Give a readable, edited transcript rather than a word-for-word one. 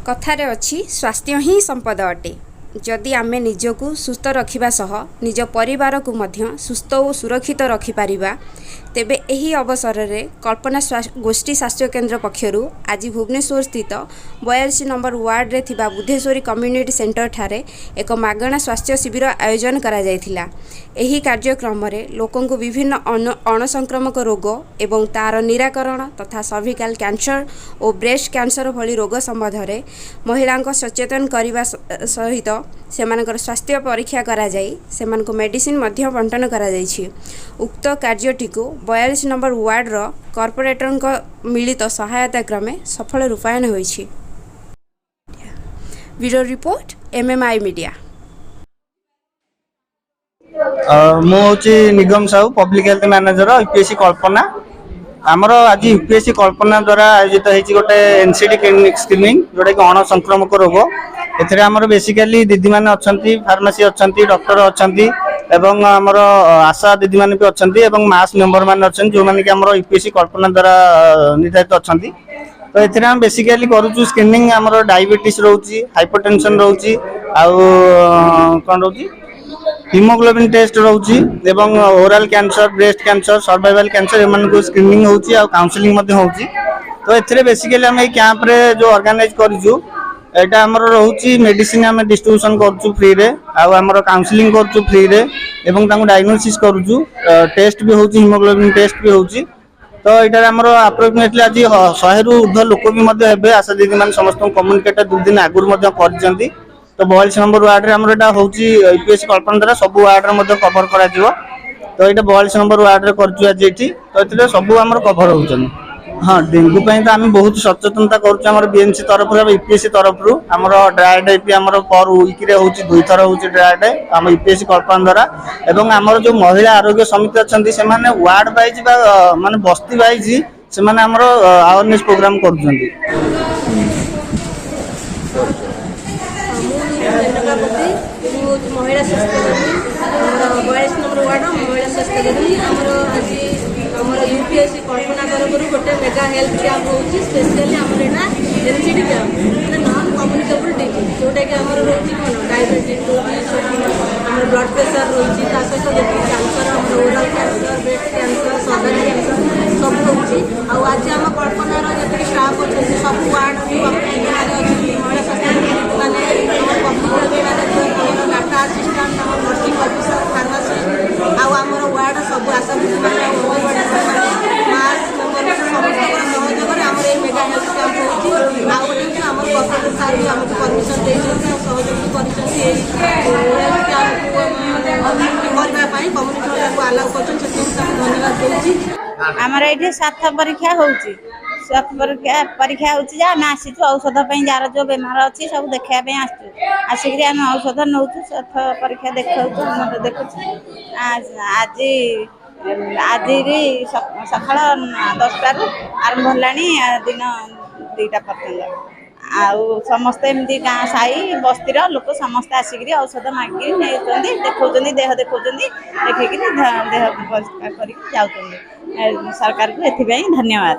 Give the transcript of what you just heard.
କଥାରେ ଅଛି, ସ୍ୱାସ୍ଥ୍ୟ ହିଁ ସମ୍ପଦ ଅଟେ। ଯଦି ଆମେ ନିଜକୁ ସୁସ୍ଥ ରଖିବା ସହ ନିଜ ପରିବାରକୁ ମଧ୍ୟ ସୁସ୍ଥ ଓ ସୁରକ୍ଷିତ ରଖିପାରିବା, ତେବେ ଏହି ଅବସରରେ କଳ୍ପନା ଗୋଷ୍ଠୀ ସ୍ୱାସ୍ଥ୍ୟ କେନ୍ଦ୍ର ପକ୍ଷରୁ ଆଜି ଭୁବନେଶ୍ୱର ସ୍ଥିତ 42 ନମ୍ବର ୱାର୍ଡ଼ରେ ଥିବା ବୁଦ୍ଧେଶ୍ୱରୀ କମ୍ୟୁନିଟି ସେଣ୍ଟରଠାରେ ଏକ ମାଗଣା ସ୍ୱାସ୍ଥ୍ୟ ଶିବିର ଆୟୋଜନ କରାଯାଇଥିଲା। ଏହି କାର୍ଯ୍ୟକ୍ରମରେ ଲୋକଙ୍କୁ ବିଭିନ୍ନ ଅଣସଂକ୍ରାମକ ରୋଗ ଏବଂ ତା'ର ନିରାକରଣ ତଥା ସର୍ଭିକାଲ କ୍ୟାନ୍ସର ଓ ବ୍ରେଷ୍ଟ କ୍ୟାନ୍ସର ଭଳି ରୋଗ ସମ୍ବନ୍ଧରେ ମହିଳାଙ୍କ ସଚେତନ କରିବା ସହିତ ସେମାନଙ୍କର ସ୍ୱାସ୍ଥ୍ୟ ପରୀକ୍ଷା କରାଯାଇ ସେମାନଙ୍କୁ ମେଡ଼ିସିନ ମଧ୍ୟ ବଣ୍ଟନ କରାଯାଇଛି। ଉକ୍ତ କାର୍ଯ୍ୟଟିକୁ 42 ନମ୍ବର ୱାର୍ଡ଼ର କର୍ପୋରେଟରଙ୍କ ମିଳିତ ସହାୟତା କ୍ରମେ ସଫଳ ରୂପାୟନ ହୋଇଛି। Bureau report, MMI media. ମୁଁ ହେଉଛି Nigam Sahu, public health manager, UPHC Kalpana. ଆମର ଆଜି ୟୁପିଏଚସି କଳ୍ପନା ଦ୍ୱାରା ଆୟୋଜିତ ହେଇଛି ଗୋଟେ ଏନସିଡି କ୍ଲିନିକ ସ୍କ୍ରିନିଂ, ଯୋଉଟାକି ଅଣସଂକ୍ରାମକ ରୋଗ। ଏଥିରେ ଆମର ବେସିକାଲି ଦିଦିମାନେ ଅଛନ୍ତି, ଫାର୍ମାସି ଅଛନ୍ତି, ଡକ୍ଟର ଅଛନ୍ତି ଏବଂ ଆମର ଆଶା ଦିଦିମାନେ ବି ଅଛନ୍ତି ଏବଂ ମାସ୍ ମେମ୍ବର ମାନେ ଅଛନ୍ତି, ଯୋଉମାନେ କି ଆମର ୟୁପିଏଚସି କଳ୍ପନା ଦ୍ୱାରା ନିର୍ଦ୍ଧାରିତ ଅଛନ୍ତି। ତ ଏଥିରେ ଆମେ ବେସିକାଲି କରୁଛୁ ସ୍କ୍ରିନିଂ। ଆମର ଡାଇବେଟିସ୍ ରହୁଛି, ହାଇପରଟେନସନ ରହୁଛି, ଆଉ କ'ଣ ରହୁଛି, ହିମୋଗ୍ଲୋବିନ୍ ଟେଷ୍ଟ ରହୁଛି ଏବଂ oral cancer, breast cancer, cervical cancer, ଏମାନଙ୍କୁ ସ୍କ୍ରିନିଂ ହେଉଛି ଆଉ କାଉନସିଲିଂ ମଧ୍ୟ ହେଉଛି। ତ ଏଥିରେ ବେସିକାଲି ଆମେ ଏଇ କ୍ୟାମ୍ପରେ ଯୋଉ ଅର୍ଗାନାଇଜ କରିଛୁ, ଏଇଟା ଆମର ରହୁଛି ମେଡିସିନ ଆମେ ଡିଷ୍ଟ୍ରିବ୍ୟୁସନ କରୁଛୁ ଫ୍ରିରେ, ଆଉ ଆମର କାଉନସିଲିଂ କରୁଛୁ ଫ୍ରିରେ ଏବଂ ତାଙ୍କୁ ଡାଇଗ୍ନୋସିସ୍ କରୁଛୁ। ଟେଷ୍ଟ ବି ହେଉଛି, ହିମୋଗ୍ଲୋବିନ୍ ଟେଷ୍ଟ ବି ହେଉଛି। ତ ଏଇଟାରେ ଆମର ଆପ୍ରୋକ୍ସିମେଟଲି ଆଜି 100ରୁ ଉର୍ଦ୍ଧ୍ୱ ଲୋକ ବି ମଧ୍ୟ ହେବେ। ଆଶା ଦିଦି ମାନେ ସମସ୍ତଙ୍କୁ କମ୍ୟୁନିକେଟ 2 ଦିନ ଆଗରୁ ମଧ୍ୟ କରିଛନ୍ତି। ତ 42 ନମ୍ବର ୱାର୍ଡରେ ଆମର ଏଇଟା ହେଉଛି। ୟୁପିଏଚସି କଳ୍ପନା ଦ୍ୱାରା ସବୁ ୱାର୍ଡରେ ମଧ୍ୟ କଭର କରାଯିବ। ତ ଏଇଟା 42 ନମ୍ବର ୱାର୍ଡରେ କରୁଛୁ ଆଜି ଏଇଠି। ତ ଏଥିରେ ସବୁ ଆମର କଭର ହେଉଛନ୍ତି। ହଁ, ଡେଙ୍ଗୁ ପାଇଁ ତ ଆମେ ବହୁତ ସଚେତନତା କରୁଛୁ ଆମର ବିଏମସି ତରଫରୁ ଏବଂ ୟୁପିଏଚସି ତରଫରୁ। ଆମର ଡ୍ରାଏ ଡେ ବି ଆମର ପର ୱିକରେ ହେଉଛି, ଦୁଇଥର ହେଉଛି ଡ୍ରାଏ ଡେ ଆମ ୟୁପିଏଚସି କଳ୍ପନା ଦ୍ୱାରା। ଏବଂ ଆମର ଯୋଉ ମହିଳା ଆରୋଗ୍ୟ ସମିତି ଅଛନ୍ତି, ସେମାନେ ୱାର୍ଡ ୱାଇଜ ବା ମାନେ ବସ୍ତି ୱାଇଜ ସେମାନେ ଆମର ଆୱାରନେସ୍ ପ୍ରୋଗ୍ରାମ କରୁଛନ୍ତି। ମୁଁ ମେନକା ପତି। ମୁଁ ହେଉଛି ମହିଳା ସ୍ୱାସ୍ଥ୍ୟକର୍ମୀ, ଆମର 42 ନମ୍ବର ୱାର୍ଡ ମହିଳା ସ୍ୱାସ୍ଥ୍ୟକର୍ମୀ। ଆମର ଆଜି ଆମର ୟୁପିଏଚସି କଳ୍ପନା ତରଫରୁ ଗୋଟେ ମେଗା ହେଲ୍ଥ କ୍ୟାମ୍ପ ହେଉଛି। ସ୍ପେଶିଆଲି ଆମର ଏଇଟା ଏନସିଡି କ୍ୟାମ୍ପ, ମାନେ ନନ୍ କମ୍ୟୁନିକେବୁଲ୍ ଡିଜିଜ୍, ଯେଉଁଟାକି ଆମର ରହୁଛି କ'ଣ, ଡାଇବେଟିସ୍ ରହୁଛି, ଆମର ବ୍ଲଡ୍ ପ୍ରେସର ରହୁଛି, ତା ସହିତ ଯେତିକି କ୍ୟାନ୍ସର, ଆମର oral cancer, breast cancer, cervical cancer ସବୁ ରହୁଛି। ଆଉ ଆଜି ଆମ କଳ୍ପନାର ଯେତିକି ଷ୍ଟାଫ୍ ଅଛନ୍ତି, ସବୁ ୱାର୍ଡରୁ ଆମ ଏରିଆରେ ଅଛନ୍ତି ମହିଳା ସ୍ୱାସ୍ଥ୍ୟ ମାନେ, ଆମର ପବ୍ଲିକ ହେଲ୍ଥ ମ୍ୟାନେଜର, ଆମର ଡାଟା ଆସିଷ୍ଟାଣ୍ଟ, ଆମର ନର୍ସିଂ ଅଫିସର, ଫାର୍ମାସିଷ୍ଟ ଆଉ ଆମର ୱାର୍ଡ ସବୁ ଆଶା ଦିଦିମାନେ ଆଉ ଅଙ୍ଗନବାଡ଼ି ମାନେ, ମାସ୍ ମେମ୍ବର, ସମସ୍ତଙ୍କର ସହଯୋଗରେ ଆମର ଏଇ ମେଗା ହେଲ୍ଥ କ୍ୟାମ୍ପ ହେଉଛି। ଆଉ ଗୋଟେ ହେଉଛି, ଆମର କର୍ପୋରେଟର ସାର୍ ବି ଆମକୁ ପରମିସନ ଦେଇଛନ୍ତି ଆଉ ସହଯୋଗ ବି କରିଛନ୍ତି। ଏଇ ହେଲ୍ଥ କ୍ୟାମ୍ପକୁ କରିବା ପାଇଁ କମ୍ୟୁନିଟି ହଲକୁ ଆଲାଉ କରିଛନ୍ତି, ସେଥିପାଇଁ ମୁଁ ତାଙ୍କୁ ଧନ୍ୟବାଦ ଦେଉଛି। ଆମର ଏଇଠି ସ୍ୱାସ୍ଥ୍ୟ ପରୀକ୍ଷା ହଉଛି। ସ୍ୱାସ୍ଥ୍ୟ ପରୀକ୍ଷା ହଉଛି ଯେ ଆମେ ଆସିଛୁ ଔଷଧ ପାଇଁ। ଯାହାର ଯୋଉ ବେମାର ଅଛି, ସବୁ ଦେଖେଇବା ପାଇଁ ଆସିଛୁ। ଆସିକିରି ଆମେ ଔଷଧ ନେଉଛୁ, ସ୍ୱାସ୍ଥ୍ୟ ପରୀକ୍ଷା ଦେଖାଉଛୁ, ଆମର ଦେଖୁଛୁ। ଆଜି ଆଜି ସକାଳ 10ଟାରୁ ଆରମ୍ଭ ହେଲାଣି, ଦିନ 2ଟା ପର୍ଯ୍ୟନ୍ତ। ଆଉ ସମସ୍ତେ ଏମିତି ଗାଁ, ସାହି, ବସ୍ତିର ଲୋକ ସମସ୍ତେ ଆସିକିରି ଔଷଧ ମାଗିକିରି ନେଉଛନ୍ତି, ଦେଖାଉଛନ୍ତି, ଦେହ ଦେଖାଉଛନ୍ତି, ଦେଖେଇକିରି ଦେହ ପରିଷ୍କାର କରିକି ଯାଉଛନ୍ତି। ସରକାରକୁ ଏଥିପାଇଁ ଧନ୍ୟବାଦ।